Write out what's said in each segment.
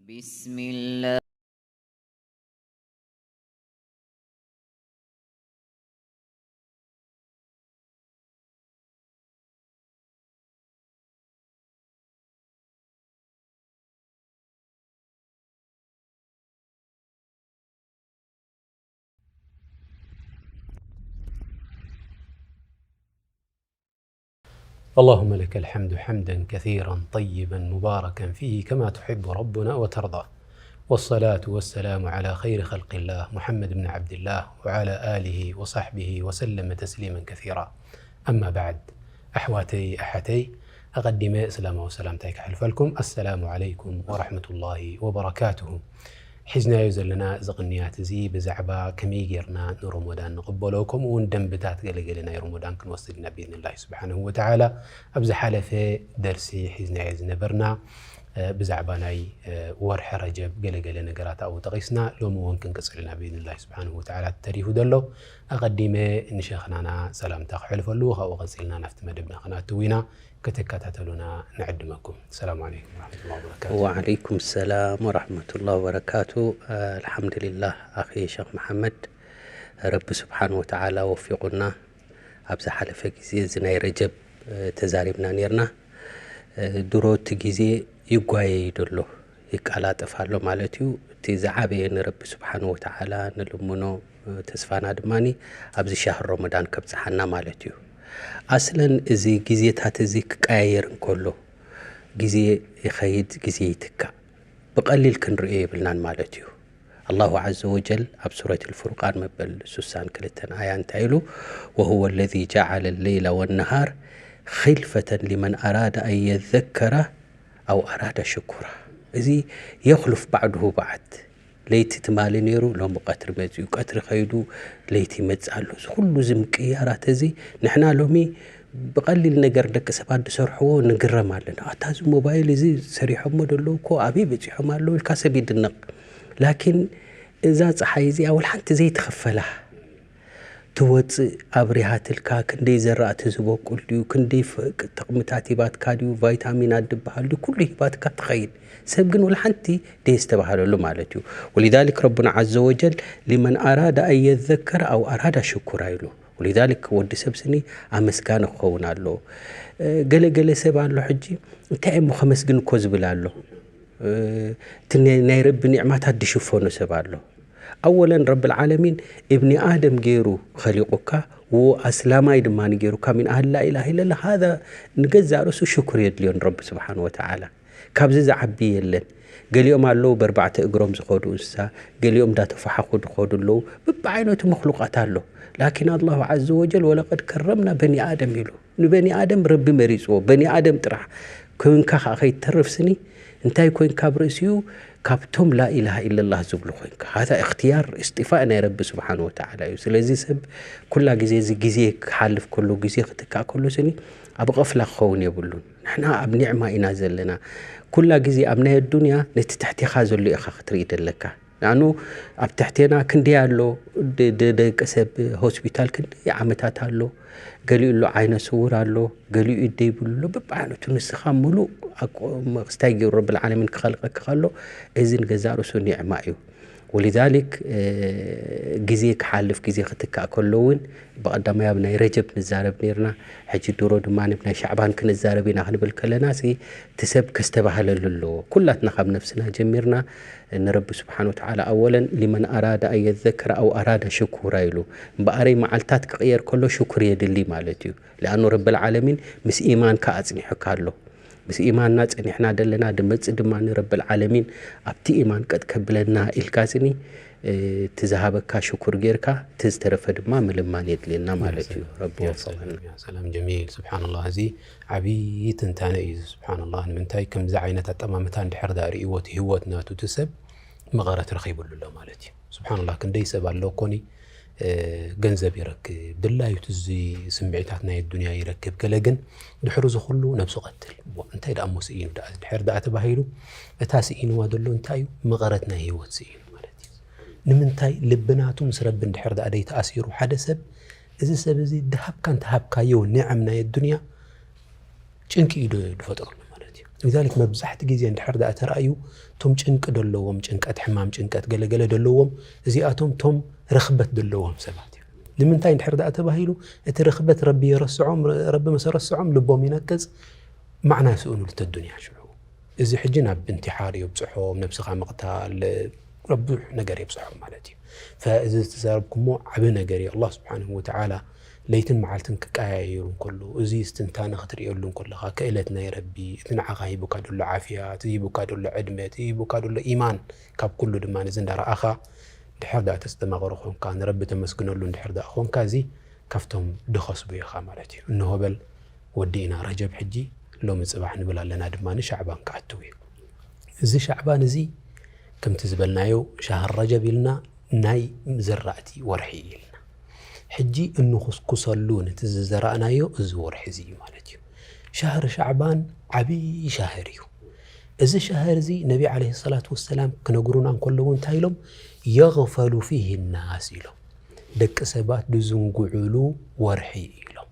بسم الله. اللهم لك الحمد حمدا كثيرا طيبا مباركا فيه كما تحب ربنا وترضى. والصلاة والسلام على خير خلق الله محمد بن عبد الله وعلى آله وصحبه وسلم تسليما كثيرا. أما بعد، ኣሕዋተይ ኣሓተይ፣ ኣቐዲመ እስላማዊ ሰላምታይ ከሕልፈልኩም። ኣሰላሙ ዓለይኩም ወረሕመቱላሂ ወበረካቱሁ። ሒዝናዮ ዘለና እዚ ቅንያት እዚ ብዛዕባ ከመይ ጌርና ንሮሞዳን ንቕበሎ፣ ከምኡ እውን ደንብታት ገለገለ ናይ ሮሞዳን ክንወስድ ኢና ብኢዝንላሂ ስብሓንሁ ወተዓላ። ኣብ ዝሓለፈ ደርሲ ሒዝናዮ ዝነበርና፣ እ፣ ብዛዕባ ናይ፣ እ፣ ወርሒ ረጀብ ገለገለ ነገራት ኣብኡ ጠቒስና፣ ሎሚ እውን ክንቅጽል ኢና ብኢዝንላሂ ስብሓንሁ ወተዓላ ተሪፉ ዘሎ። ኣቐዲመ ንሸኽናና ሰላምታ ክሕልፈሉ፣ ካብኡ ቀጺልና ናብቲ መደብና ክንኣትው ኢና። ክትከታተሉና ንዕድመኩም። ሰላም ዓለይኩም ወረሕመቱላሂ ወበረካቱ። ወዓለይኩም ሰላም ወረሕመቱላሂ ወበረካቱ። ኣልሓምዱሊላህ ኣኺ ሸኽ መሓመድ፣ ረቢ ስብሓን ወተዓላ ወፊቑና። ኣብ ዝሓለፈ ግዜ እዚ ናይ ረጀብ፣ እ፣ ተዛሪብና ኔርና። እ፣ ድሮ እቲ ግዜ ይጓየ እዩ ደሎ፣ ይቃላጠፍ ኣሎ ማለት እዩ። እቲ ዝዓበየ ንረቢ ስብሓን ወተዓላ ንልምኖ፣ እ፣ ተስፋና ድማኒ ኣብዚ ሻህር ረመዳን ከብጽሓና ማለት እዩ። ኣስለን እዚ ግዜታት እዚ ክቀያየር እንከሎ፣ ግዜ ይኸይድ፣ ግዜ ይትካእ። ብቐሊል ክንርእዮ የብልናን ማለት እዩ። ኣላሁ ዓዘ ወጀል ኣብ ሱረት ልፍርቃን መበል ስሳን ክልተን ኣያ እንታይ ኢሉ? "ወሁወ ለዚ ጀዓለ ለይላ ወነሃር ኺልፈተን ሊመን ኣራደ ኣን የዘከረ ኣው ኣራደ ሽኩራ." እዚ የኽሉፍ ባዕድሁ ባዕድ። ለይቲ ትማሊ ነይሩ፣ ሎሚ ቀትሪ መጺኡ፣ ቀትሪ ከይዱ ለይቲ ይመጽእ ኣሎ። እዚ ኩሉ እዚ ምቅያራት እዚ ንሕና ሎሚ ብቐሊል ነገር ደቂ ሰባት ዝሰርሕዎ ንግረም ኣለና። ኣታ እዚ ሞባይል እዚ ሰሪሖሞ ዘለዉ እኮ ኣበይ በጺሖም ኣለዉ ኢልካ ሰብ ይድነቕ። ላኪን እዛ ጸሓይ እዚኣ ወላ ሓንቲ ዘይትኽፈላ ትወጽእ ኣብሪሃትልካ፣ ክንደይ ዘራእቲ ዝበቁል ድዩ፣ ክንደይ ፍ-፣ ጥቕምታት ሂባትካ ድዩ፣ ቫይታሚናት ድበሃል ድዩ፣ ኩሉ ሂባትካ ትኸይድ። ሰብ ግን ወላ ሓንቲ ደየስተባህለሉ ማለት እዩ። ወሊዛሊክ ረቡና ዓዘ ወጀል ሊመን ኣራዳ ኣን የዘከረ ኣው ኣራዳ ሽኩራ ኢሉ። ወሊዛሊክ ወዲ ሰብ ስኒ ኣመስጋኒ ክኸውን ኣለዎ። እ፣ ገለ ገለ ሰብ ኣሎ ሕጂ፣ እንታይ እሞ ከመስግን እኮ ዝብል ኣሎ። እ፣ እቲ ናይ፣ ናይ ረቢ ኒዕማታት ድሽፈኖ ሰብ ኣሎ። ኣወለን ረብል ዓለሚን እብኒ ኣደም ገይሩ ኸሊቑካ፣ ወ-፣ ኣስላማይ ድማ ገይሩካ፣ ሚን ኣህል ላ ኢላሃ ኢለላ፣ ሃዛ ንገዛእ ርእሱ ሽኩር የድልዮ ንረቢ ስብሓን ወተዓላ። ካብዚ ዝዓቢ የለን። ገሊኦም ኣለዉ በርባዕተ እግሮም ዝኸዱ እንስሳ፣ ገሊኦም እንዳተፋሓኹ ዝኸዱ ኣለዉ። በብዓይነቱ መኽሉቃት ኣሎ። ላኪን ኣላሁ ዓዘ ወጀል "ወለቀድ ከረምና በኒ ኣደም" ኢሉ። ንበኒ ኣደም ረቢ መሪጽዎ። በኒ ኣደም ጥራሕ ኮንካ ከኣ ከይትተርፍ ስኒ፣ እንታይ ኮንካ ኣብ ርእሲኡ? ካብቶም ላኢላሃ ኢለላህ ዝብሉ ኮንካ። ሃዛ እኽትያር እስጢፋእ ናይ ረቢ ስብሓን ወተዓላ እዩ። ስለዚ ሰብ ኩላ ግዜ እዚ ግዜ ክሓልፍ ከሎ፣ ግዜ ክትካእ ከሎ ስኒ ኣብ ቐፍላ ክኸውን የብሉን። ንሕና ኣብ ኒዕማ ኢና ዘለና። ኩላ ግዜ ኣብ ናይ ኣዱንያ ነቲ ትሕቴኻ ዘሎ ኢኻ ክትርኢ ደለካ። ንኣኑ ኣብ ትሕቴና ክንደይ ኣሎ፣ ደ-፣ ደ-፣ ደቂ ሰብ ሆስፒታል ክንደይ ዓመታት ኣሎ፣ ገሊኡ ኣሎ ዓይነ ስውር ኣሎ፣ ገሊኡ ኢድ ዘይብሉ ኣሎ፣ በብዓይነቱ። ንስኻ ምሉእ ኣቆ-፣ ክስታይ ገይሩ ረብል ዓለሚን ክኸልቀካ ከሎ፣ እዚ ንገዛእ ርእሱ ኒዕማ እዩ። ወሊዛሊክ፣ እ፣ ግዜ ክሓልፍ፣ ግዜ ክትካእ ከሎ እውን፣ ብቐዳማይ ኣብ ናይ ረጀብ ንዛረብ ነይርና፣ ሕጂ ድሮ ድማ ኣብ ናይ ሻዕባን ክንዛረብ ኢና ክንብል ከለና፣ ሲ፣ እቲ ሰብ ከስተባህለሉ ኣለዎ። ኩላትና ካብ ነፍስና ጀሚርና፣ ንረቢ ስብሓን ወተዓላ ኣወለን፣ "ሊመን ኣራዳ ኣን የዘከረ ኣው ኣራዳ ሽኩራ" ኢሉ። እምበኣረይ መዓልታት ክቕየር ከሎ ሽኩር የድሊ ማለት እዩ። ለኣኑ ረብል ዓለሚን ምስ ኢማንካ ኣጽኒሑካ ኣሎ። ምስ ኢማንና ጸኒሕና ደለና፣ ድመጽእ ድማ ንረብል ዓለሚን ኣብቲ ኢማን ቀጥ ከብለና ኢልካ ጽኒ፣ እ፣ እቲ ዝሃበካ ሽኩር ጌርካ፣ እቲ ዝተረፈ ድማ ምልማን የድልየና ማለት እዩ። ረቢ ያ ወፈቐና። ሰላም፣ ያ ሰላም፣ ጀሚል። ስብሓንላህ፣ እዚ ዓብዪ ትንታነ እዩ። ስብሓንላህ፣ ንምንታይ ከምዚ ዓይነት ኣጠማምታ እንድሕር ደኣ ርእይዎ እቲ ህይወት ናቱ እቲ ሰብ መቐረት ረኺቡሉ ኣሎ ማለት እዩ። ስብሓንላህ፣ ክንደይ ሰብ ኣሎ እኮኒ፣ እ፣ ገንዘብ ይረክብ፣ ድላዩ እቲ እዚ ስምዒታት ናይ ኣዱንያ ይረክብ፣ ገለ ግን ድሕሪ እዚ ኩሉ ነብሱ ቀትል። ዋ፣ እንታይ ደኣ እሞ ስኢኑ ደኣ? ድሕር ደኣ ተባሂሉ፣ እታ ስኢንዋ ዘሎ እንታይ እዩ? መቐረት ናይ ህይወት ስኢኑ ማለት እዩ። ንምንታይ? ልቢ ናቱ ምስ ረቢ እንድሕር ደኣ ደይተኣሲሩ ሓደ ሰብ፣ እዚ ሰብ እዚ ድሃብካ እንተሃብካዮ ኒዕም ናይ ኣዱንያ ጭንቂ እዩ ዶ-፣ ድፈጥረሉ ማለት እዩ። ሊዛሊክ መብዛሕቲ ግዜ እንድሕር ደኣ ተራእዩ፣ እቶም ጭንቂ ደለዎም፣ ጭንቀት፣ ሕማም፣ ጭንቀት ገለገለ ደለዎም፣ እዚኣቶም እቶም ርኽበት ደለዎም ሰባት እዮም። ንምንታይ እንድሕር ደኣ ተባሂሉ፣ እቲ ርኽበት ረቢ የረስዖም፣ ረቢ ምስ ረስዖም ልቦም ይነቅጽ፣ ማዕና ይስእኑሉ እቲ ኣዱንያ ሽዑ። እዚ ሕጂ ናብ እንትሓር የብጽሖም፣ ነብስኻ ምቕታል፣ ናብ ብዙሕ ነገር የብጽሖም ማለት እዩ። ፈእዚ ዝተዛረብኩሞ ዓቢ ነገር እዩ። ኣላህ ስብሓንሁ ወተዓላ ለይትን መዓልትን ክቀያየሩ እንከሎ፣ እዚ እስትንታነ ክትርእየሉ እንከለኻ፣ ክእለት ናይ ረቢ፣ እቲ ንዓኻ ሂቡካ ደሎ ዓፍያ፣ እቲ ሂቡካ ደሎ ዕድመ፣ እቲ ሂቡካ ደሎ ኢማን፣ ካብ ኩሉ ድማ ነዚ እንዳረኣኻ፣ ድሕር ደኣ ተስተማቕሮ ኾንካ፣ ንረቢ ተመስግነሉ እንድሕር ደኣ ኾንካ፣ እዚ ካብቶም ድኸስቡ ኢኻ ማለት እዩ። እንሆ በል፣ ወዲእና ረጀብ ሕጂ፣ ሎሚ ጽባሕ ንብል ኣለና ድማ ንሻዕባን ክኣትው እዩ። እዚ ሻዕባን እዚ ከምቲ ዝበልናዮ ሻህር ረጀብ ኢልና ናይ ዝራእቲ ወርሒ እዩ ኢልና። ሕጂ እንኹስኩሰሉ ነቲ ዝዘራእናዮ እዚ ወርሒ እዚ እዩ ማለት እዩ። ሻህር ሻዕባን ዓብዪ ሻህር እዩ። እዚ ሻህር እዚ ነቢ ዓለይሂ ሰላቱ ወሰላም ክነግሩና እንከለዉ እንታይ ኢሎም? የግፈሉ ፊህ ናስ ኢሎም። ደቂ ሰባት ዝዝንግዕሉ ወርሒ ኢሎም።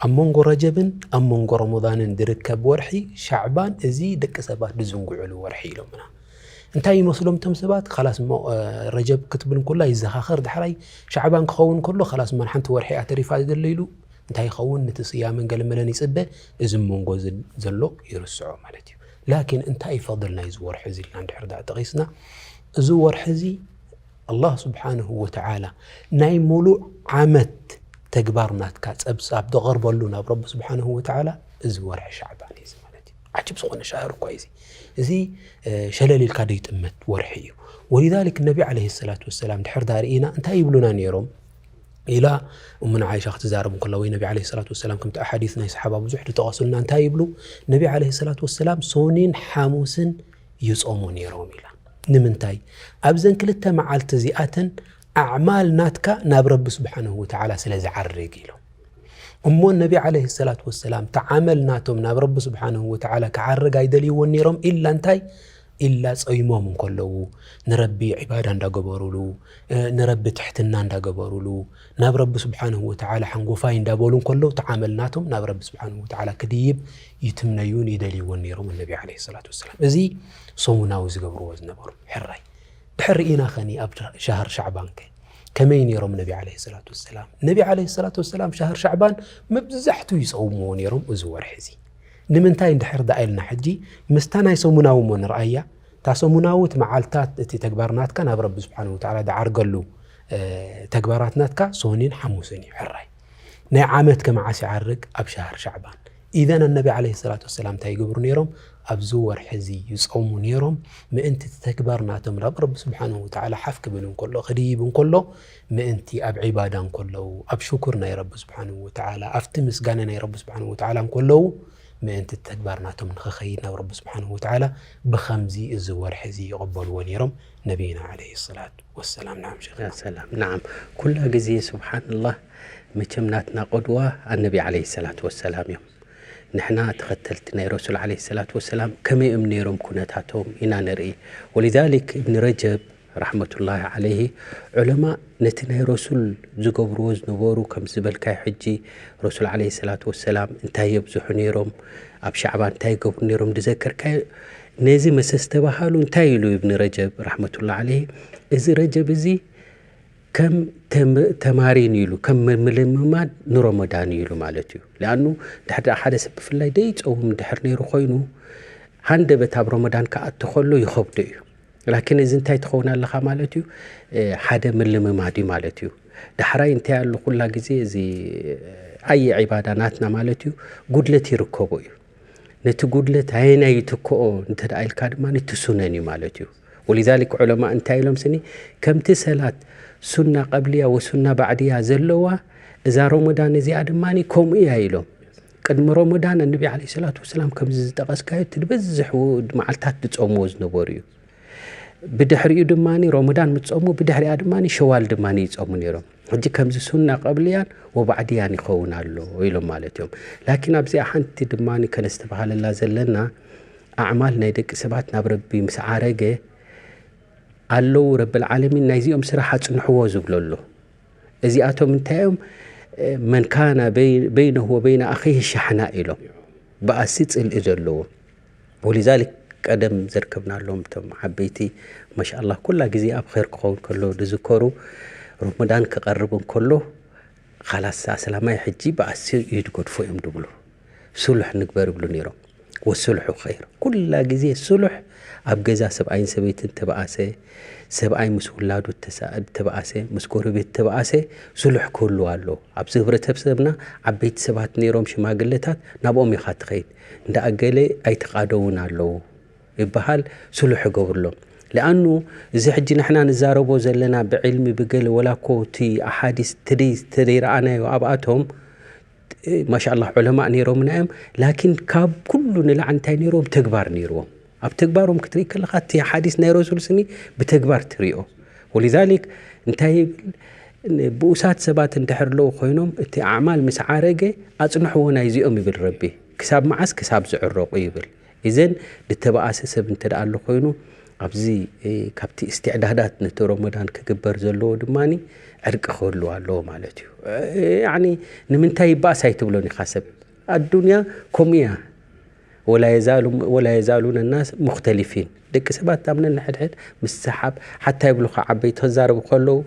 ኣብ መንጎ ረጀብን ኣብ መንጎ ረመዳንን ዝርከብ ወርሒ ሻዕባን እዚ ደቂ ሰባት ዝዝንግዕሉ ወርሒ ኢሎምና። እንታይ ይመስሎም እቶም ሰባት? ካላስ እሞ፣ እ፣ ረጀብ ክትብል እንከላ ይዘኻኸር፣ ዳሕራይ ሻዕባን ክኸውን ከሎ ካላስ እሞ ሓንቲ ወርሒ እያ ተሪፋ ዘሎ ኢሉ እንታይ ይኸውን? ነቲ ስያመን ገለመለን ይጽበ፣ እዚ መንጎ ዝ-፣ ዘሎ ይርስዖ ማለት እዩ። ላኪን እንታይ እዩ ፈضል ናይዚ ወርሒ እዚ ኢልና እንድሕር ደኣ ጠቒስና፣ እዚ ወርሒ እዚ ኣላህ ስብሓንሁ ወተዓላ ናይ ሙሉእ ዓመት ተግባር ናትካ ጸብጻብ ተቕርበሉ ናብ ረቢ ስብሓንሁ ወተዓላ እዚ ወርሒ ሻዕባን እዩ እዚ ማለት እዩ። ዓጅብ ዝኾነ ሻህር እኳ እዩ እዚ። እዚ፣ እ፣ ሸለል ኢልካ ደይጥመት ወርሒ እዩ። ወሊዛሊክ ነቢ ዓለይሂ ሰላቱ ወሰላም ድሕር ዳ ርኢና እንታይ ይብሉና ነይሮም? ኢላ እሙና ዓይሻ ክትዛረብ እንከላ፣ ወይ ነቢ ዓለይሂ ሰላቱ ወሰላም ከምቲ ኣሓዲስ ናይ ሰሓባ ብዙሕ ዝጠቐሱልና እንታይ ይብሉ? ነቢ ዓለይሂ ሰላቱ ወሰላም ሶኒን ሓሙስን ይጾሙ ነይሮም ኢላ። ንምንታይ? ኣብዘን ክልተ መዓልቲ እዚኣተን ኣዕማል ናትካ ናብ ረቢ ስብሓንሁ ወተዓላ ስለ ዝዓርግ ኢሎም። እሞ ነቢ ዓለይሂ ሰላቱ ወሰላም እቲ ዓመል ናቶም ናብ ረቢ ስብሓንሁ ወተዓላ ክዓርግ ኣይደልይዎን ነይሮም። ኢላ እንታይ? ኢላ ጾይሞም እንከለዉ ንረቢ ዒባዳ እንዳገበሩሉ፣ እ፣ ንረቢ ትሕትና እንዳገበሩሉ፣ ናብ ረቢ ስብሓንሁ ወተዓላ ሓንጎፋይ እንዳበሉ እንከለዉ እቲ ዓመል ናቶም ናብ ረቢ ስብሓንሁ ወተዓላ ክድይብ ይትምነዩን ይደልይዎን ነይሮም ነቢ ዓለይሂ ሰላቱ ወሰላም። እዚ ሰሙናዊ ዝገብርዎ ዝነበሩ። ሕራይ። ድሕር ርኢና ኸኒ ኣብ ሻህር ሻዕባን ከ ከመይ ነይሮም ነቢ ዓለይሂ ሰላቱ ወሰላም? ነቢ ዓለይሂ ሰላቱ ወሰላም ሻህር ሻዕባን መብዛሕትኡ ይጸውምዎ ነይሮም እዚ ወርሒ እዚ። ንምንታይ እንድሕር ደኣ ኢልና ሕጂ ምስታ ናይ ሰሙናዊ እሞ ንርኣያ። እታ ሰሙናዊ እቲ መዓልታት እቲ ተግባር ናትካ ናብ ረቢ ስብሓንሁ ወተዓላ ዝዓርገሉ፣ እ፣ ተግባራት ናትካ ሶኒን ሓሙስን እዩ። ሕራይ። ናይ ዓመት ከ መዓስ ይዓርግ? ኣብ ሻህር ሻዕባን። ኢዘን ኣነቢ ዓለይሂ ሰላቱ ወሰላም እንታይ ይገብሩ ነይሮም? ኣብዚ ወርሒ እዚ ይጾሙ ነይሮም። ምእንቲ እቲ ተግባር ናቶም ናብ ረቢ ስብሓንሁ ወተዓላ ሓፍ ክብል እንከሎ፣ ክድይብ እንከሎ፣ ምእንቲ ኣብ ዒባዳ እንከለዉ፣ ኣብ ሽኩር ናይ ረቢ ስብሓንሁ ወተዓላ፣ ኣብቲ ምስጋና ናይ ረቢ ስብሓንሁ ወተዓላ እንከለዉ፣ ምእንቲ እቲ ተግባር ናቶም ንኽኸይድ ናብ ረቢ ስብሓንሁ ወተዓላ፣ ብኸምዚ እዚ ወርሒ እዚ ይቕበልዎ ነይሮም ነቢይና ዓለይሂ ሰላቱ ወሰላም። ናዓም ሸይኽ። ያ ሰላም። ናዓም። ኩላ ግዜ ስብሓንላህ፣ መቸም ናትና ቅድዋ ኣነቢ ዓለይሂ ሰላቱ ወሰላም እዮም። ንሕና ተኸተልቲ ናይ ረሱል ዓለይሂ ሰላቱ ወሰላም ከመይ እዮም ነይሮም ኩነታቶም ኢና ንርኢ። ወሊዛሊክ እብኒ ረጀብ ረሕመቱላሂ ዓለይሂ፣ ዑለማ ነቲ ናይ ረሱል ዝገብርዎ ዝነበሩ፣ ከም ዝበልካዮ ሕጂ ረሱል ዓለይሂ ሰላቱ ወሰላም እንታይ የብዝሑ ነይሮም፣ ኣብ ሻዕባን እንታይ ይገብሩ ነይሮም ዝዘከርካዮ፣ ነዚ መሰ ዝተባሃሉ እንታይ ኢሉ እብኒ ረጀብ ረሕመቱላሂ ዓለይሂ፣ እዚ ረጀብ እዚ ከም ተም-፣ ተማሪን ኢሉ፣ ከም ምልምማድ ንረመዳን ኢሉ ማለት እዩ። ለኣኑ ድሕር ደኣ ሓደ ሰብ ብፍላይ ደይጸውም ድሕር ነይሩ ኮይኑ፣ ሃንደበት ኣብ ረመዳን ክኣቱ ከሎ ይኸብዶ እዩ። ላኪን እዚ እንታይ ትኸውን ኣለኻ ማለት እዩ? እ፣ ሓደ ምልምማድ እዩ ማለት እዩ። ዳሕራይ እንታይ ኣሎ፣ ኩላ ግዜ እዚ ኣየ ዒባዳ ናትና ማለት እዩ፣ ጉድለት ይርከቦ እዩ። ነቲ ጉድለት ኣየናይ ይትክኦ እንተ ደኣ ኢልካ ድማ፣ እቲ ሱነን እዩ ማለት እዩ። ወሊዛሊክ ዑለማ እንታይ ኢሎም ስኒ፣ ከምቲ ሰላት ሱና ቀብልያ ወሱና ባዕድያ ዘለዋ፣ እዛ ረመዳን እዚኣ ድማ ከምኡ እያ ኢሎም። ቅድሚ ረመዳን ኣነቢ ዓለይሂ ሰላቱ ወሰላም ከምዚ ዝጠቐስካዮ፣ እቲ ዝበዝሕ መዓልታት ዝጾምዎ ዝነበሩ እዩ። ብድሕሪኡ ድማ ረመዳን ምስ ጾሙ፣ ብድሕሪኣ ድማ ሸዋል ድማ ይጾሙ ነይሮም። ሕጂ ከምዚ ሱና ቀብልያን ወባዕድያን ይኸውን ኣሎ ኢሎም ማለት እዮም። ላኪን ኣብዚኣ ሓንቲ ድማ ከነስተብሃለላ ዘለና፣ ኣዕማል ናይ ደቂ ሰባት ናብ ረቢ ምስ ዓረገ ኣለዉ ረብል ዓለሚን ናይዚኦም ስራሕ ኣጽንሕዎ ዝብሎ ኣሎ። እዚኣቶም እንታይ እዮም? መን ካነ በይ-፣ በይነሁ ወበይነ ኣኺሂ ሻሕና ኢሎም። ባእሲ ጽልኢ ዘለዎ። ወሊዛሊክ ቀደም ዘርከብናሎም እቶም ዓበይቲ ማሻኣላህ ኩላ ግዜ ኣብ ኸይር ክኸውን ከሎ ዝዝከሩ፣ ሮመዳን ክቐርብ እንከሎ ኻላስ ኣስላማይ ሕጂ ብኣሲ እዩ ዝገድፎ እዮም ዝብሉ። ስሉሕ ንግበር ይብሉ ነይሮም። ወስልሑ ኸይር። ኩላ ግዜ ስሉሕ ኣብ ገዛ ሰብኣይን ሰበይትን ተበኣሰ፣ ሰብኣይ ምስ ውላዱ ተሳ- ተበኣሰ፣ ምስ ጎረቤት ተበኣሰ፣ ስሉሕ ክህሉ ኣሎ። ኣብዚ ህብረተሰብና ዓበይቲ ሰባት ነይሮም ሽማግለታት ናብኦም ኢኻ ትኸይድ። እንዳ ኣገለ ኣይተቓደውን ኣለዉ ይበሃል፣ ስሉሕ ይገብርሎም። ለኣኑ እዚ ሕጂ ንሕና ንዛረቦ ዘለና ብዕልሚ ብገለ ወላ እኮ እቲ ኣሓዲስ ተደይ- ተደይረኣናዮ ኣብኣቶም ማሻኣላህ ዑለማእ ነይሮምና እዮም። ላኪን ካብ ኩሉ ንላዕሊ እንታይ ነይርዎም? ተግባር ነይርዎም። ኣብ ተግባሮም ክትርኢ ከለኻ እቲ ሓዲስ ናይ ረሱል ስኒ ብተግባር ትሪኦ። ወሊዛሊክ እንታይ ይብል? ብኡሳት ሰባት እንድሕር ኣለዉ ኮይኖም እቲ ኣዕማል ምስ ዓረገ ኣጽንሕዎ ናይዚኦም ይብል ረቢ። ክሳብ መዓስ? ክሳብ ዝዕረቑ ይብል። እዘን ዝተበኣሰ ሰብ እንተ ደኣ ኣሎ ኮይኑ ኣብዚ እ፣ ካብቲ እስትዕዳዳት ነቲ ረመዳን ክግበር ዘለዎ ድማ ዕርቂ ክህልዎ ኣለዎ ማለት እዩ። እ፣ ያዕኒ ንምንታይ ይባእስ ኣይትብሎን ኢኻ ሰብ። ኣዱንያ ከምኡ እያ። ወላ የዛሉ- ወላ የዛሉነ ናስ ሙኽተሊፊን። ደቂ ሰባት ኣብ ነንሕድሕድ ምስሓብ ሓታ ይብሉኻ ዓበይቲ ክዛረቡ ከለዉ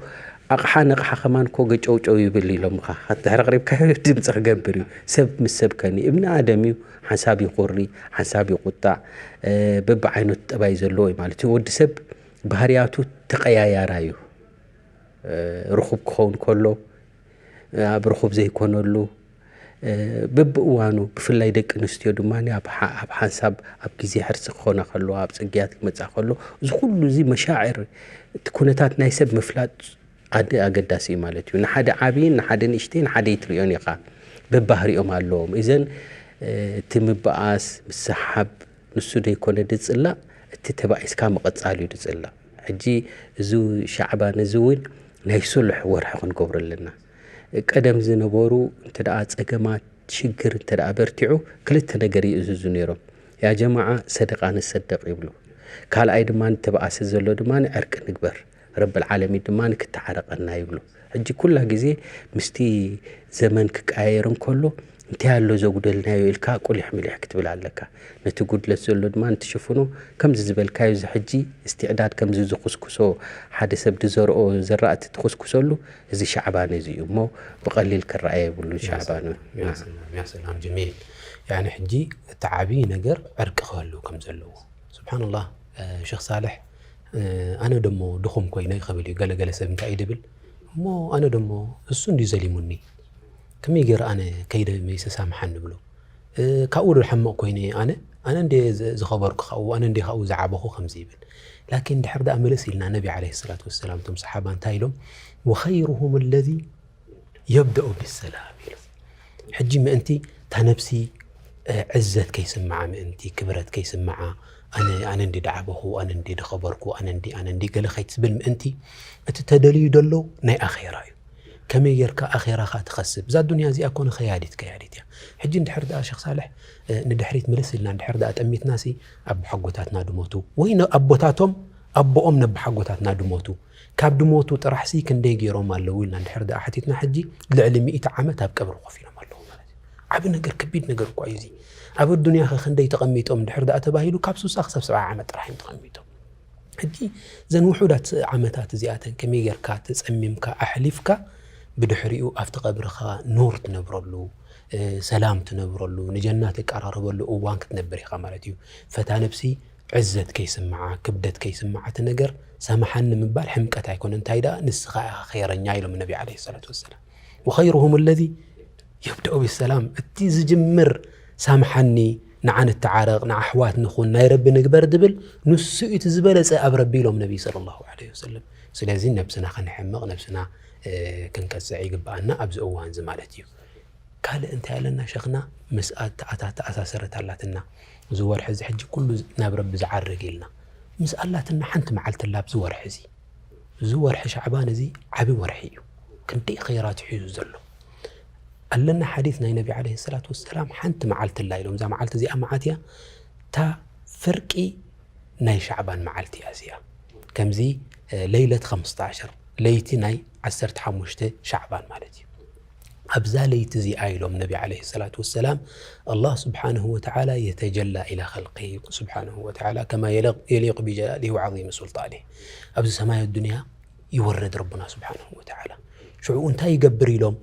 ኣቕሓ ነቕሓ ከማን እኮ ገጨውጨው ይብል ኢሎምኻ። ድሕሪ ኣቕሪብካዮ ድምፂ ክገብር እዩ። ሰብ ምስ ሰብ ከኒ እብኒ ኣደም እዩ። ሓንሳብ ይኹሪ፣ ሓንሳብ ይቁጣዕ፣ እ፣ በብዓይነቱ ጠባይ ዘለዎ እዩ ማለት እዩ። ወዲ ሰብ ባህርያቱ ተቐያያራ እዩ። እ፣ ርኹብ ክኸውን ከሎ፣ ኣብ ርኹብ ዘይኮነሉ፣ እ፣ በብእዋኑ ብፍላይ ደቂ ኣንስትዮ ድማ ኣብ ሓ- ኣብ ሓንሳብ ኣብ ግዜ ሕርሲ ክኾና ከለዋ፣ ኣብ ጽግያት ክመጻ ከሎ፣ እዚ ኩሉ እዚ መሻዕር እቲ ኩነታት ናይ ሰብ ምፍላጥ ኣደ- ኣገዳሲ እዩ ማለት እዩ። ንሓደ ዓብይን ንሓደ ንእሽተይን ሓደ ይትሪኦን ኢኻ። በባህሪኦም ኣለዎም። እዘን እ፣ እቲ ምብኣስ፣ ምስሓብ ንሱ ዘይኮነ ዝጽላእ፣ እቲ ተባኢስካ ምቕጻል እዩ ዝጽላእ። ሕጂ እዚ ሻዕባን እዚ እውን ናይ ሱልሕ ወርሒ ክንገብሮ ኣለና። ቀደም ዝነበሩ እንተ ደኣ ጸገማት፣ ሽግር እንተ ደኣ በርቲዑ፣ ክልተ ነገር ይእዝዙ ነይሮም። ያ ጀማዓ ሰደቃ ንሰደቅ ይብሉ። ካልኣይ ድማ ንተባኣሰ ዘሎ ድማ ዕርቂ ንግበር። ረብል ዓለሚን ድማ ንክተዓረቀና ይብሉ። ሕጂ ኩላ ግዜ ምስቲ ዘመን ክቀያየር እንከሎ እንታይ ኣሎ ዘጉደልናዮ ኢልካ ቁሊሕ ምሊሕ ክትብል ኣለካ። ነቲ ጉድለት ዘሎ ድማ ንትሽፍኖ ከምዚ ዝበልካዮ እዚ ሕጂ እስትዕዳድ ከምዚ ዝኹስኩሶ ሓደ ሰብ ዝዘርኦ ዘራእቲ ትኹስኩሰሉ እዚ ሻዕባን እዚ እዩ እሞ ብቐሊል ክረኣየ የብሉን ሻዕባን። ያሰላም ጀሚል። ያኒ ሕጂ እቲ ዓብዪ ነገር ዕርቂ ክህሉ ከም ዘለዎ ስብሓንላህ። ሸክ ሳልሕ ኣነ ደሞ ድኹም ኮይነ ክብል እዩ። ገለገለ ሰብ እንታይ እዩ ድብል እሞ ኣነ ደሞ እሱ እንዲ ዘሊሙኒ ከመይ ገይረ ኣነ ከይደ መይሰ ሳምሓኒ ብሎ ካብኡ ዶ ሓመቕ ኮይነ ኣነ ኣነ እንደ ዝኸበርኩ ካብኡ ኣነ እንደ ካብኡ ዝዓበኹ ከምዚ ይብል። ላኪን ድሕር ደኣ መለስ ኢልና ነቢ ዓለይሂ ሰላቱ ወሰላም እቶም ሰሓባ እንታይ ኢሎም ወኸይሩሁም ለዚ የብደኡ ብሰላም ኢሉ። ሕጂ ምእንቲ እታ ነብሲ ዕዘት ከይስምዓ ምእንቲ ክብረት ከይስምዓ ኣነ ኣነ እንዲ ደዓበኹ ኣነ እንዲ ደኸበርኩ ኣነ እንዲ ኣነ እንዲ ገለ ከይትብል ምእንቲ እቲ ተደልዩ ዘሎ ናይ ኣኼራ እዩ። ከመይ ጌርካ ኣኼራኻ ትኸስብ? እዛ ዱንያ እዚኣ ኮነ ከያዲት ከያዲት እያ። ሕጂ እንድሕር ደኣ ሸኽ ሳልሕ ንድሕሪት ምልስ ኢልና እንድሕር ደኣ ጠሚትናሲ ኣቦሓጎታትና ድሞቱ ወይ ኣቦታቶም ኣቦኦም ነቦሓጎታትና ድሞቱ ካብ ድሞቱ ጥራሕሲ ክንደይ ገይሮም ኣለዉ ኢልና እንድሕር ደኣ ሓቲትና ሕጂ ልዕሊ ሚእቲ ዓመት ኣብ ቀብሪ ኮፍ ኢሎም ኣለዉ ማለት እዩ። ዓቢ ነገር ከቢድ ነገር እኳ እዩ እዚ። ኣብ ኣዱንያ ኸ ክንደይ ተቐሚጦም እንድሕር ደኣ ተባሂሉ ካብ ሱሳ ክሳብ ሰብዓ ዓመት ጥራሕ እዮም ተቐሚጦም። ሕጂ እዘን ውሑዳት ዓመታት እዚኣተን ከመይ ጌርካ ተጸሚምካ ኣሕሊፍካ ብድሕሪኡ ኣብቲ ቀብርኻ ኑር ትነብረሉ ሰላም ትነብረሉ ንጀና ትቀራረበሉ እዋን ክትነብር ኢኻ ማለት እዩ። ፈታ ነብሲ ዕዘት ከይስምዓ ክብደት ከይስምዓ እቲ ነገር ሰምሓኒ ምባል ሕምቀት ኣይኮነ እንታይ ደኣ ንስኻ ኢኻ ኸይረኛ ኢሎም ነቢ ዓለይሂ ሰላቱ ወሰላም። ወኸይሩሁም ለዚ የብደኡ ብሰላም እቲ ዝጅምር ሳምሓኒ ንዓ ንተዓረቕ ንኣሕዋት ንኹን ናይ ረቢ ንግበር ድብል ንሱ እዩ እቲ ዝበለጸ ኣብ ረቢ ኢሎም ነቢ ሰለላሁ ዐለይሂ ወሰለም። ስለዚ ነብስና ክንሕምቕ ነብስና ክንቀጽዕ ይግብኣና ኣብዚ እዋን እዚ ማለት እዩ። ካልእ እንታይ ኣለና ሸኽና ምስኣ ተኣሳሰረት ኣላትና። እዚ ወርሒ እዚ ሕጂ ኩሉ ናብ ረቢ ዝዓርግ ኢልና ምስ ኣላትና ሓንቲ መዓልቲ ኣላ ኣብዚ ወርሒ እዚ። እዚ ወርሒ ሻዕባን እዚ ዓቢ ወርሒ እዩ። ክንደይ ኸይራት ሒዙ ዘሎ ኣለና ሓዲት ናይ ነቢ ዓለይሂ ሰላቱ ወሰላም ሓንቲ መዓልቲ ኣላ ኢሎም እዛ መዓልቲ እዚኣ መዓት እያ እታ ፍርቂ ናይ ሻዕባን መዓልቲ እያ እዚኣ። ከምዚ ለይለት ኸምስተ ዓሸር ለይቲ ናይ ዓሰርተ ሓሙሽተ ሻዕባን ማለት እዩ። ኣብዛ ለይቲ እዚኣ ኢሎም ነቢ ዓለይሂ ሰላቱ ወሰላም፣ ኣላህ ስብሓንሁ ወተዓላ የተጀላ ኢላ ኸልቂ ስብሓንሁ ወተዓላ ከማ የሊቕ- የሊቁ ቢጀላሊሂ ወዓዚሚ ሱልጣኒሂ። ኣብዚ ሰማይ ኣዱንያ ይወርድ ረቡና ስብሓንሁ ወተዓላ። ሽዑ እንታይ ይገብር ኢሎም?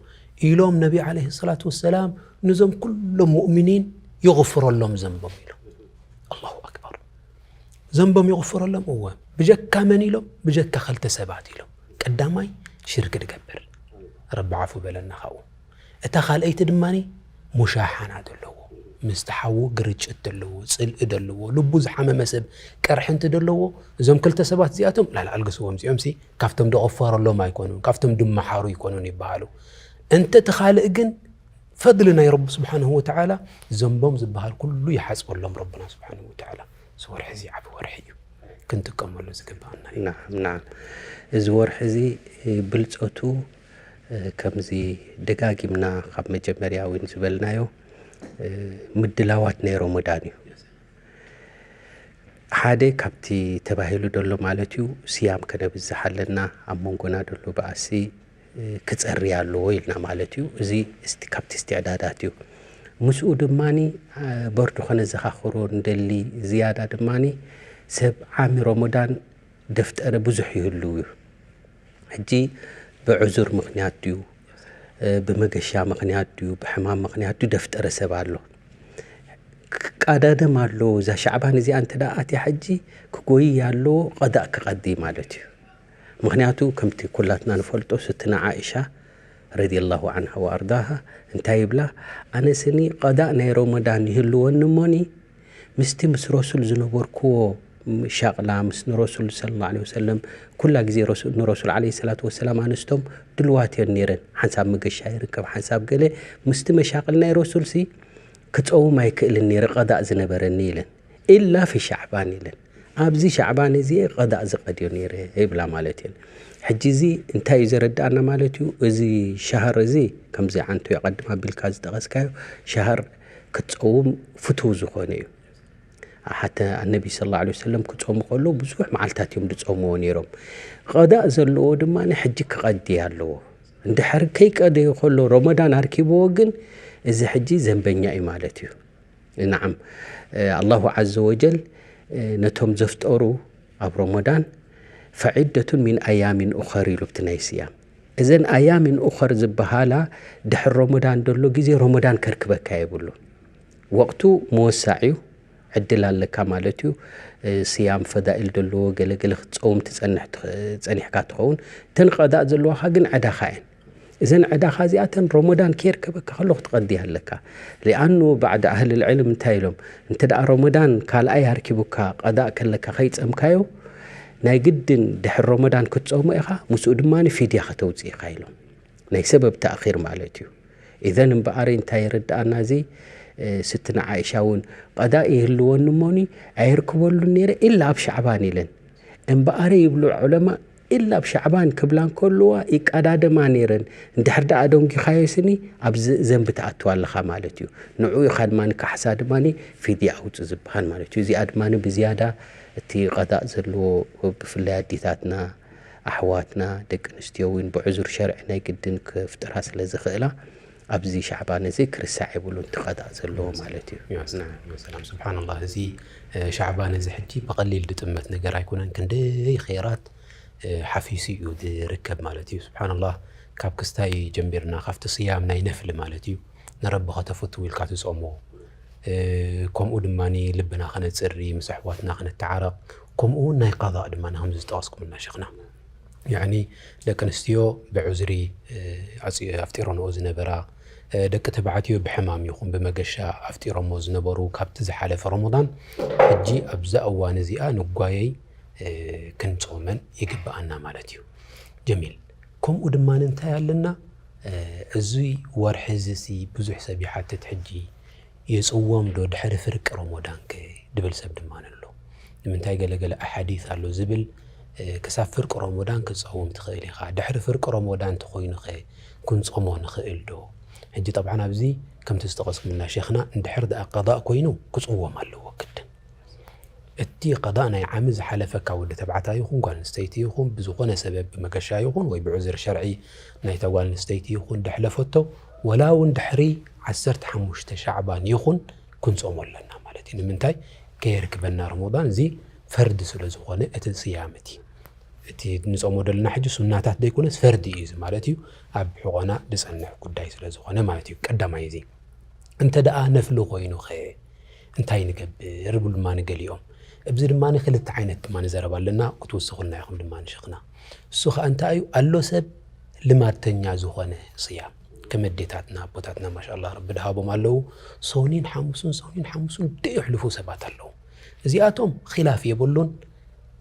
ኢሎም ነቢ ዓለይሂ ሰላቱ ወሰላም፣ ንዞም ኩሎም ሙእሚኒን ይغፍረሎም ዘንቦም ኢሎም። ኣላሁ ኣክበር። ዘንቦም ይغፍረሎም። እወ። ብጀካ መን ኢሎም? ብጀካ ክልተ ሰባት ኢሎም። ቀዳማይ ሽርክ ድገብር፣ ረቢ ዓፉ በለና ካብኡ። እታ ካልኣይቲ ድማ ሙሻሓና ዘለዎ፣ ምስቲ ሓዉ ግርጭት ዘለዎ፣ ጽልኢ ዘለዎ፣ ልቡ ዝሓመመ ሰብ ቅርሕንቲ ዘለዎ፣ እዞም ክልተ ሰባት እዚኣቶም ላላ ኣልግስዎም፣ እዚኦም ሲ ካብቶም ድغፈረሎም ኣይኮኑን፣ ካብቶም ድመሓሩ ኣይኮኑን ይበሃሉ። እንተ እቲ ካልእ ግን ፈድሊ ናይ ረቢ ስብሓንሁ ወተዓላ ዘንቦም ዝበሃል ኩሉ ይሓጽበሎም ረብና ስብሓንሁ ወተዓላ። እዚ ወርሒ እዚ ዓቢ ወርሒ እዩ፣ ክንጥቀመሉ ዝግብኣና እዩ። ናም ናም። እዚ ወርሒ እዚ ብልፀቱ ከምዚ ደጋጊምና ካብ መጀመርያ እውን ዝበልናዮ ምድላዋት ናይ ረመዳን እዩ። ሓደ ካብቲ ተባሂሉ ዘሎ ማለት እዩ፣ ስያም ከነብዝሕ ኣለና፣ ኣብ መንጎና ዘሎ በኣሲ ክፀሪ ኣለዎ ኢልና ማለት እዩ። እዚ እስቲ- ካብቲ እስትዕዳዳት እዩ። ምስኡ ድማ በርዱ ከነዘኻኽሮ ንደሊ ዝያዳ ድማ ሰብ ዓሚ ረመዳን ደፍጠረ ብዙሕ ይህልው እዩ። ሕጂ ብዕዙር ምኽንያት ድዩ፣ ብመገሻ ምኽንያት ድዩ፣ ብሕማም ምኽንያት ድዩ ደፍጠረ ሰብ ኣሎ። ክቃዳደም ኣለዎ። እዛ ሻዕባን እዚኣ እንተ ደኣ ኣትያ ሕጂ ክጎይ ኣለዎ፣ ቀዳእ ክቐዲ ማለት እዩ። ምኽንያቱ ከምቲ ኩላትና ንፈልጦ ስትና ዓኢሻ ረዲየላሁ ዓንሃ ወኣርዳሃ እንታይ ይብላ? ኣነ ስኒ ቀዳእ ናይ ረመዳን ይህልወኒ እሞኒ ምስቲ ምስ ረሱል ዝነበርክዎ ሻቕላ ምስ ንረሱል ሰለላሁ ዐለይሂ ወሰለም ኩላ ግዜ ረሱ- ንረሱል ዐለይሂ ሰላቱ ወሰላም ኣንስቶም ድልዋት እየን ነይረን። ሓንሳብ መገሻ ይርከብ፣ ሓንሳብ ገለ ምስቲ መሻቕል ናይ ረሱል ሲ ክጸውም ኣይክእልን ነይረ፣ ቀዳእ ዝነበረኒ ኢለን። ኢላ ፊ ሻዕባን ኢለን። ኣብዚ ሻዕባን እዚ ቀዳእ ዝቐድዮ ነይረ ይብላ ማለት እየን። ሕጂ እዚ እንታይ እዩ ዘረድኣና ማለት እዩ? እዚ ሻህር እዚ ከምዚ ዓንቱ የቐድም ኣቢልካ ዝጠቐስካዮ ሻህር ክትጸውም ፍቱው ዝኾነ እዩ። ሓተ ኣነቢ ስለ ላ ወሰለም ክጾሙ ከለዉ ብዙሕ መዓልታት እዮም ዝጾምዎ ነይሮም። ቀዳእ ዘለዎ ድማ ሕጂ ክቐዲ ኣለዎ። እንድሕር ከይቀደዮ ከሎ ረመዳን ኣርኪብዎ ግን እዚ ሕጂ ዘንበኛ እዩ ማለት እዩ። ናዓም ኣላሁ ዓዘ ወጀል ነቶም ዘፍጠሩ ኣብ ረመዳን ፈዒደቱን ሚን ኣያሚን ኡኸር ኢሉ ብቲ ናይ ስያም። እዘን ኣያሚን ኡኸር ዝበሃላ ድሕር ረመዳን ደሎ ግዜ ረመዳን ከርክበካ የብሉን። ወቕቱ መወሳዕ እዩ፣ ዕድል ኣለካ ማለት እዩ። ስያም ፈዳኢል ደለዎ ገለገለ ክትፀውም ትፀንሕ ትኽ- ፀኒሕካ ትኸውን። እተን ቀዳእ ዘለዋኻ ግን ዕዳኻ እየን። እዘን ዕዳኻ እዚኣተን ረመዳን ከየርከበካ ከሎ ክትቐድያ ኣለካ። ሊኣኑ ባዕድ ኣህል ልዕልም እንታይ ኢሎም? እንተ ደኣ ረመዳን ካልኣይ ኣርኪቡካ ቀዳእ ከለካ ከይፀምካዮ ናይ ግድን ድሕር ረመዳን ክትፀሞ ኢኻ፣ ምስኡ ድማ ፊድያ ከተውፅእ ኢኻ ኢሎም። ናይ ሰበብ ተእኺር ማለት እዩ። ኢዘን እምበኣር እንታይ የረድኣና እዚ? ስትና ዓኢሻ እውን ቀዳእ ይህልወኒ እሞኒ ኣየርክበሉን ነይረ ኢላ ኣብ ሻዕባን ኢለን። እምበኣረ ይብሉ ዑለማ ኢላ ኣብ ሻዕባን ክብላ እንከልዋ ይቀዳደማ ነይረን። እንድሕር ደኣ ኣደንጊኻዮ ስኒ ኣብዚ ዘንቢ ትኣትዋ ኣለኻ ማለት እዩ። ንዑ ኢኻ ድማ ንካሕሳ ድማ ፊድያ ኣውፅ ዝበሃል ማለት እዩ። እዚኣ ድማ ብዝያዳ እቲ ቀዳእ ዘለዎ ብፍላይ ኣዲታትና ኣሕዋትና ደቂ ኣንስትዮ እውን ብዕዙር ሸርዒ ናይ ግድን ክፍጥራ ስለ ዝኽእላ ኣብዚ ሻዕባን እዚ ክርሳዕ የብሉን ትቐዳእ ዘለዎ ማለት እዩ። ሰላም ስብሓንላህ፣ እዚ ሻዕባን እዚ ሕጂ ብቐሊል ድጥመት ነገር ኣይኮነን። ክንደይ ኸይራት ሓፊሱ እዩ ዝርከብ ማለት እዩ። ስብሓንላህ፣ ካብ ክስታይ ጀሚርና ካብቲ ስያም ናይ ነፍሊ ማለት እዩ ንረቢ ከተፈቱ ኢልካ ትፀሞ። ከምኡ ድማ ልብና ከነፅሪ፣ ምስ ኣሕዋትና ከነተዓረቕ፣ ከምኡ እውን ናይ ቀዳእ ድማ ከምዚ ዝጠቐስኩምልና ሸኽና፣ ያዕኒ ደቂ ኣንስትዮ ብዕዝሪ ኣፍጢረንኦ ዝነበራ፣ ደቂ ተባዕትዮ ብሕማም ይኹን ብመገሻ ኣፍጢሮሞ ዝነበሩ ካብቲ ዝሓለፈ ረመዳን ሕጂ ኣብዛ እዋን እዚኣ ንጓየይ ክንጾመን ይግብኣና ማለት እዩ። ጀሚል። ከምኡ ድማ እንታይ ኣለና? እዚ ወርሒ እዚ ሲ ብዙሕ ሰብ ይሓትት፣ ሕጂ የጽዎም ዶ ድሕሪ ፍርቂ ረመዳን ከ ድብል ሰብ ድማ ኣሎ። ንምንታይ ገለገለ ኣሓዲት ኣሎ ዝብል፣ ክሳብ ፍርቂ ረመዳን ክትጸውም ትኽእል ኢኻ። ድሕሪ ፍርቂ ረመዳን እንተኾይኑ ኸ ክንጾሞ ንኽእል ዶ? ሕጂ ጠብዓን ኣብዚ ከምቲ ዝጠቐስኩምና ሸኽና እንድሕር ደኣ ቀዳእ ኮይኑ ክጽወም ኣለዎ ግድን። እቲ ቀዳእ ናይ ዓሚ ዝሓለፈካ ወዲ ተባዕታይ ይኹን ጓል ኣንስተይቲ ይኹን ብዝኾነ ሰበብ ብመገሻ ይኹን ወይ ብዑዝር ሸርዒ ናይታ ጓል ኣንስተይቲ ይኹን ደሕለፈቶ ወላ እውን ድሕሪ ዓሰርተ ሓሙሽተ ሻዕባን ይኹን ክንጾሞ ኣለና ማለት እዩ። ንምንታይ? ከየርክበና ረመዳን፣ እዚ ፈርዲ ስለ ዝኾነ እቲ ስያም እቲ እቲ ንጾሞ ዘለና ሕጂ ሱናታት ዘይኮነስ ፈርዲ እዩ፣ እዚ ማለት እዩ ኣብ ሕቖና ዝጸንሕ ጉዳይ ስለ ዝኾነ ማለት እዩ። ቀዳማይ እዚ። እንተ ደኣ ነፍሊ ኮይኑኸ እንታይ ንገብር ይብሉ ድማ ንገሊኦም። ኣብዚ ድማ ክልተ ዓይነት ድማ ንዘረባ ኣለና፣ ክትውስኹልና ኢኹም ድማ ንሽኽና። እሱ ኸኣ እንታይ እዩ? ኣሎ ሰብ ልማድተኛ ዝኾነ ስያም፣ ከም ኣዴታትና ኣቦታትና ማሻኣላ ረቢ ድሃቦም ኣለዉ። ሶኒን ሓሙሱን ሶኒን ሓሙሱን ደየሕልፉ ሰባት ኣለዉ። እዚኣቶም ኺላፍ የብሉን።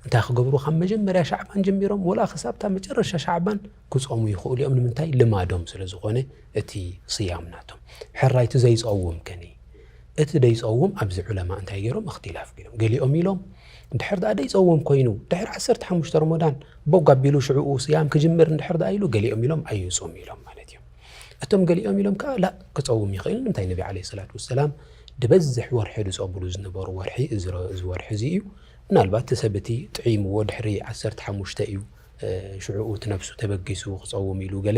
እንታይ ክገብሩ? ካብ መጀመርያ ሻዕባን ጀሚሮም ወላ ክሳብታ መጨረሻ ሻዕባን ክጾሙ ይኽእሉ እዮም። ንምንታይ? ልማዶም ስለ ዝኾነ እቲ ስያም ናቶም። ሕራይ እቲ ዘይጸውም ከኒ? እቲ ዘይጸውም ኣብዚ ዑለማ እንታይ ገይሮም? እኽትላፍ ገይሮም። ገሊኦም ኢሎም ድሕር ደኣ ዘይጸውም ኮይኑ ድሕሪ ዓሰርተ ሓሙሽተ ረመዳን ቦግ ኣቢሉ ሽዕኡ ስያም ክጅምር እንድሕር ደኣ ኢሉ ገሊኦም ኢሎም ኣይጹም ኢሎም ማለት እዮም። እቶም ገሊኦም ኢሎም ከኣ ላ ክጸውም ይኽእል። ንምንታይ? ነቢ ዓለይሂ ሰላቱ ወሰላም ዝበዝሕ ወርሒ ዝጸብሉ ዝነበሩ ወርሒ እዚ ረ-፣ እዚ ወርሒ እዚ እዩ። ምናልባት እቲ ሰብ እቲ ጥዒምዎ ድሕሪ ዓሰርተ ሓሙሽተ እዩ፣ እ፣ ሽዕኡ እቲ ነብሱ ተበጊሱ ክጸውም ኢሉ ገለ፣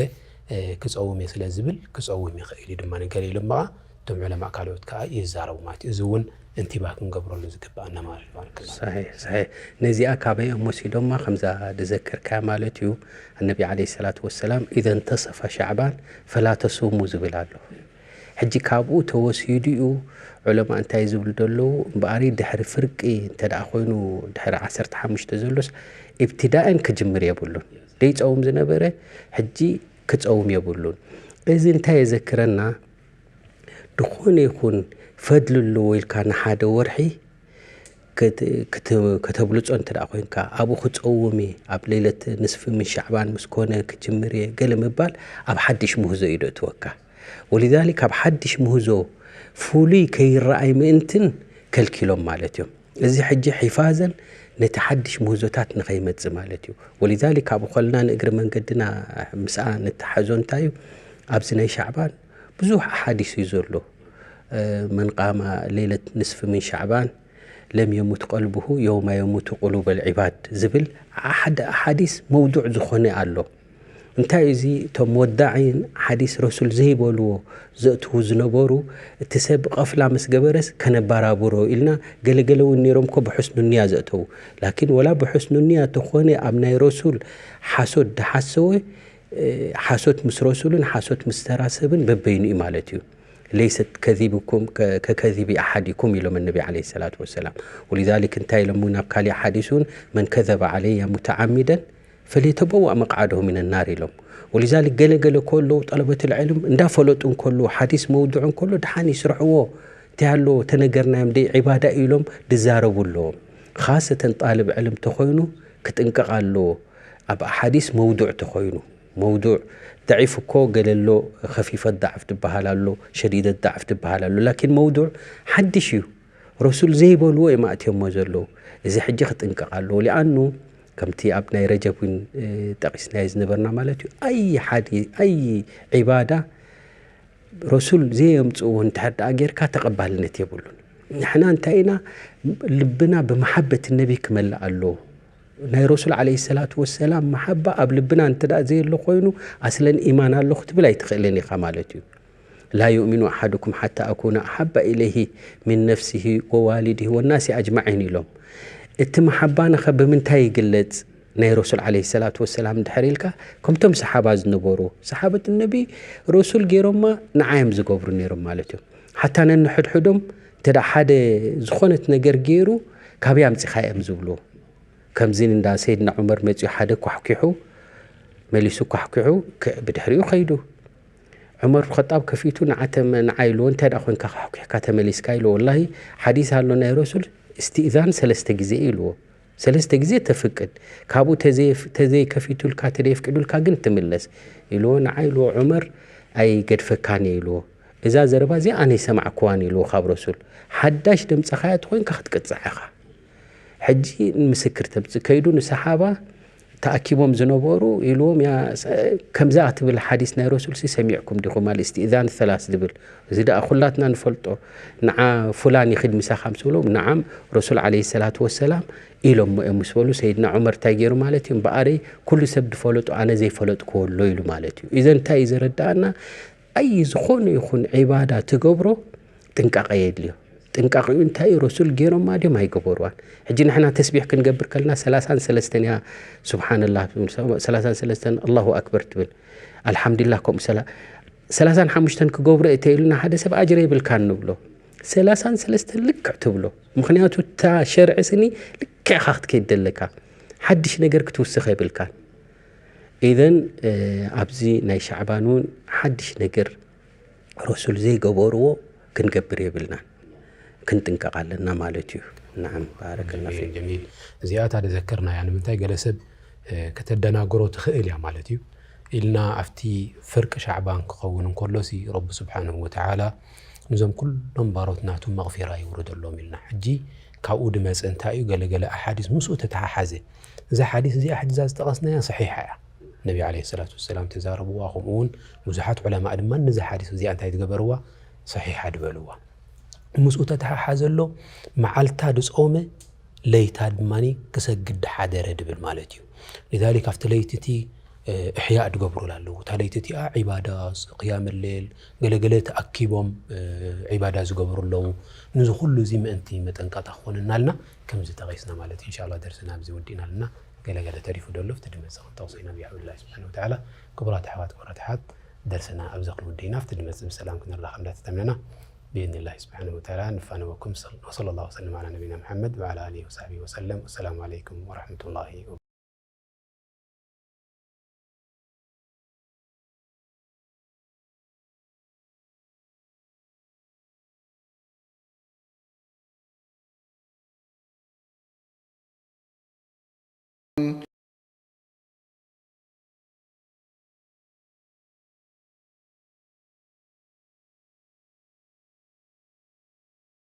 እ፣ ክጸውም እየ ስለ ዝብል ክጸውም ይኽእል እዩ ድማ ገለ ኢሎም በቓ እቶም ዑለማ ካልኦት ከኣ ይዛረቡ ማለት እዩ። እዚ እውን እንቲባ ክንገብረሉ ዝግብኣና ማለት እዩ። ባረከላሁ። ሰሒሕ፣ ሰሒሕ። ነዚኣ ካበይ እዮም ወሲዶማ? ከምዛ ዝዘከርካያ ማለት እዩ። ኣነቢ ዓለይሂ ሰላቱ ወሰላም፣ "ኢዘ እንተሰፈ ሻዕባን ፈላ ተሱሙ" ዝብል ኣሎ። ሕጂ ካብኡ ተወሲዱ እዩ ዑለማ እንታይ ዝብሉ ዘለዉ? እምበኣሪ ድሕሪ ፍርቂ እንተ ደኣ ኮይኑ፣ ድሕሪ ዓሰርተ ሓሙሽተ ዘሎስ ኢብትዳእን ክጅምር የብሉን። ደይጸውም ዝነበረ ሕጂ ክጸውም የብሉን። እዚ እንታይ የዘክረና? ድኾነ ይኹን ፈድሊ ኣለዎ ኢልካ ንሓደ ወርሒ ክት-፣ ክት-፣ ከተብልጾ እንተ ደኣ ኮይንካ፣ ኣብኡ ክጸውም እየ፣ ኣብ ሌለት ንስፊ ምን ሻዕባን ምስ ኮነ ክጅምር እየ፣ ገለ ምባል ኣብ ሓድሽ ምህዞ እዩ ደእትወካ። ወሊዛሊክ፣ ኣብ ሓድሽ ምህዞ ፍሉይ ከይረኣይ ምእንትን ከልኪሎም ማለት እዮም። እዚ ሕጂ ሒፋዘን ነቲ ሓድሽ ምህዞታት ንኸይመጽእ ማለት እዩ። ወሊዛሊክ፣ ካብኡ ከልና ንእግሪ መንገድና ምስኣ ንተሓዞ እንታይ እዩ? ኣብዚ ናይ ሻዕባን ብዙሕ ኣሓዲስ እዩ ዘሎ። እ፣ መን ቃማ ሌለት ንስፊ ምን ሻዕባን ለም የሙት ቀልብሁ የውማ የሙቱ ቁሉበል ዒባድ ዝብል ሓደ ኣሓዲስ መውዱዕ ዝኾነ ኣሎ። እንታይ እዩ እዚ? እቶም ወዳዒን ሓዲስ ረሱል ዘይበልዎ ዘእትዉ ዝነበሩ፣ እቲ ሰብ ቐፍላ ምስ ገበረስ ከነባራብሮ ኢልና፣ ገለገለ እውን ነይሮም እኮ ብሑስኑ ንያ ዘእተዉ። ላኪን ወላ ብሑስኑ ንያ ተኾነ ኣብ ናይ ረሱል ሓሶት ድሓሰወ፣ እ፣ ሓሶት ምስ ረሱልን ሓሶት ምስ ተራ ሰብን በበይኑ እዩ ማለት እዩ። "ለይሰት ከዚብኩም ከ-፣ ከከዚቢ ኣሓዲኩም" ኢሎም እነቢ ዓለይሂ ሰላቱ ወሰላም። ወሊዛሊክ እንታይ ኢሎም እውን ኣብ ካሊእ ሓዲስ እውን፣ "መን ከዘበ ዓለየ ሙተዓሚደን ፈልየተበዋእ መቅዓደሁ ሚነ ናር" ኢሎም። ወሊዛሊክ ገለ ገለ ከለዉ ጠለበቱል ዕልም እንዳፈለጡ እንከለዉ፣ ሓዲስ መውዱዕ እንከሎ፣ "ደሓን ይስርሕዎ፣ እንታይ ኣለዎ፣ ተነገርናዮም ደይ ዒባዳ" ኢሎም ድዛረቡ ኣለዎም። ኻሰተን ጣልብ ዕልም ተኾይኑ ክጥንቀቕ ኣለዎ። ኣብ ኣሓዲስ መውዱዕ ተኾይኑ፣ መውዱዕ ደዒፍ እኮ ገለ ኣሎ፣ ከፊፈት ዳዕፍ ትበሃል ኣሎ፣ ሸዲደት ዳዕፍ ትበሃል ኣሎ። ላኪን መውዱዕ ሓድሽ እዩ። ረሱል ዘይበልዎ እዮም ኣእትዮሞ ዘለዉ። እዚ ሕጂ ክጥንቀቕ ኣለዎ። ሊኣኑ ከምቲ ኣብ ናይ ረጀብ እውን፣ እ፣ ጠቒስናዮ ዝነበርና ማለት እዩ። ኣይ ሓዲ-፣ ኣይ ዒባዳ ረሱል ዘየምጽእዎ እንድሕር ደኣ ጌርካ ተቐባልነት የብሉን። ንሕና እንታይ ኢና? ልብና ብመሓበት ነቢ ክመልእ ኣለዎ። ናይ ረሱል ዓለይሂ ሰላቱ ወሰላም መሓባ ኣብ ልብና እንተ ደኣ ዘየሎ ኮይኑ፣ ኣስለን ኢማን ኣሎ ክትብል ኣይትኽእልን ኢኻ ማለት እዩ። "ላ ዩእሚኑ ኣሓዱኩም ሓታ ኣኩነ ኣሓባ ኢለይሂ ሚን ነፍሲሂ ወዋሊድሂ ወናሲ ኣጅማዒን" ኢሎም። እቲ መሓባናኸ ብምንታይ ይግለጽ? ናይ ረሱል ዓለይሂ ሰላቱ ወሰላም ድሕር ኢልካ፣ ከምቶም ሰሓባ ዝነበሩ፣ ሰሓበት ነቢ ረሱል ገይሮማ ንዓ እዮም ዝገብሩ ነይሮም ማለት እዩ። ሓታ ነንሕድሕዶም እንተ ደኣ ሓደ ዝኾነት ነገር ገይሩ፣ "ካበይ ኣምጺኻ?" እዮም ዝብሉ። ከምዚ እንዳ ሰይድና ዑመር መጺኡ ሓደ ኳሕኲሑ፣ መሊሱ ኳሕኲሑ፣ ከ-፣ ብድሕሪኡ ኸይዱ። ዑመር ብን ኸጣብ ከፊቱ ንዓ ተመ-፣ ንዓ ኢልዎ፣ "እንታይ ደኣ ኾንካ ኳሕኲሕካ ተመሊስካ?" ኢልዎ። "ወላሂ ሓዲስ ኣሎ ናይ ረሱል፣ እስትእዛን ሰለስተ ግዜ" ኢልዎ። ሰለስተ ግዜ ተፍቅድ። ካብኡ ተዘይ-፣ ተዘይከፊቱልካ፣ ተዘየፍቅዱልካ ግን ትምለስ ኢልዎ። ንዓ ኢልዎ ዑመር ኣይገድፈካን እየ ኢልዎ። እዛ ዘረባ እዚኣ ኣነ ይሰማዕክዋን ኢልዎ ካብ ረሱል። ሓዳሽ ደምጸኻያ ተኾይንካ ክትቅጻዕ ኢኻ። ሕጂ ንምስክር ተምጽእ ከይዱ ንሰሓባ ተኣኪቦም ዝነበሩ ኢልዎም፣ "ያ፣ ስ-፣ ከምዛ ትብል ሓዲስ ናይ ረሱል ሲ ሰሚዕኩም ዲኹም? ኣልእስትእዛን ሰላስ ዝብል፣ እዚ ደኣ ኩላትና ንፈልጦ። ንዓ ፉላን ይኺድ ምሳኻ ምስ በሎም፣ ንዓም ረሱል ዓለይሂ ሰላቱ ወሰላም ኢሎሞ እዮም" ምስ በሉ፣ ሰይድና ዑመር እንታይ ገይሩ ማለት እዩ? "እምበኣረይ ኩሉ ሰብ ዝፈለጦ ኣነ ዘይፈለጥክዎ ኣሎ" ኢሉ ማለት እዩ። ኢዘን እንታይ እዩ ዘረድኣና? ኣይ ዝኾነ ይኹን ዒባዳ ትገብሮ ጥንቃቐ የድልዮ። ጥንቃቐኡ እንታይ እዩ? ረሱል ገይሮማ ድዮም ኣይገበርዋን? ሕጂ ንሕና ተስቢሕ ክንገብር ከለና ሰላሳን ሰለስተን እያ፣ ሱብሓነላህ ትብል፣ ሰላሳን ሰለስተን ኣላሁ ኣክበር ትብል፣ ኣልሓምዱሊላህ ከምኡ ሰላ-፣ ሰላሳን ሓሙሽተን ክገብሮ እየ ተኢሉና ሓደ ሰብ ኣጅሪ የብልካን ንብሎ። ሰላሳን ሰለስተን ልክዕ ትብሎ። ምኽንያቱ እታ ሸርዒ ስኒ ልክዕ ኢኻ ክትከይድ ዘለካ። ሓድሽ ነገር ክትውስኽ የብልካን። ኢዘን፣ እ፣ ኣብዚ ናይ ሻዕባን እውን ሓድሽ ነገር ረሱል ዘይገበርዎ ክንገብር የብልናን። ክንጥንቀቕ ኣለና ማለት እዩ። ናዓም፣ ባረከላ ፊክ። ጀሚል፣ ጀሚል። እዚኣ እታ ዝዘከርናያ፣ ንምንታይ ገለ ሰብ፣ እ፣ ከተደናግሮ ትኽእል እያ ማለት እዩ። ኢልና ኣብቲ ፍርቂ ሻዕባን ክኸውን እንከሎሲ ረቢ ስብሓንሁ ወተዓላ ነዞም ኩሎም ባሮት ናቱ መቕፊራ የውርደሎም ኢልና። ሕጂ ካብኡ ድመጽእ እንታይ እዩ? ገለገለ ኣሓዲስ ምስኡ ተተሓሓዘ። እዛ ሓዲስ እዚኣ ሕጂ እዛ ዝጠቐስናያ ሰሒሓ እያ። ነቢ ዓለይሂ ሰላቱ ወሰላም ተዛረብዋ፣ ከምኡ እውን ብዙሓት ዑለማእ ድማ ነዛ ሓዲስ እዚኣ እንታይ ዝገበርዋ? ሰሒሓ ድበልዋ። ምስኡ ተተሓሓዘ ኣሎ፣ መዓልታ ድጾመ ለይታ ድማ ክሰግድ ድሓደረ ድብል ማለት እዩ። ሊዛሊክ ኣብቲ ለይቲ እቲ፣ እ፣ እሕያእ ድገብሩላ ኣለዉ። እታ ለይቲ እቲኣ ዒባዳ፣ ቅያም ሌል፣ ገለገለ ተኣኪቦም፣ እ፣ ዒባዳ ዝገብሩ ኣለዉ። ንዚ ኩሉ እዚ ምእንቲ መጠንቀቕታ ክኾነና ኣልና ከምዚ ተቐይስና ማለት እዩ። ኢንሻላህ ደርስና ኣብዚ ወዲእና ኣለና። ገለገለ ተሪፉ ደሎ ኣብቲ ድመጽእ ክንጠቕሶ ኢና ብኢሕውላህ ስብሓን ወተዓላ። ክቡራት ኣሕዋት፣ ክቡራት ኣሕዋት፣ ደርስና ኣብዚ ክንውድእ ኢና። ኣብቲ ድመጽእ ብሰላም ክንራኸብ እንዳተተመና ብኢዝኒላህ ስብሓን ወተዓላ ንፋነወኩም። ወሰለ ላሁ ወሰለም ዓላ ነቢና ሙሓመድ ወዓላ ኣሊሂ ወሳሕቢሂ ወሰለም። ወሰላሙ ዓለይኩም ወረሕመቱላሂ ወበረካቱ።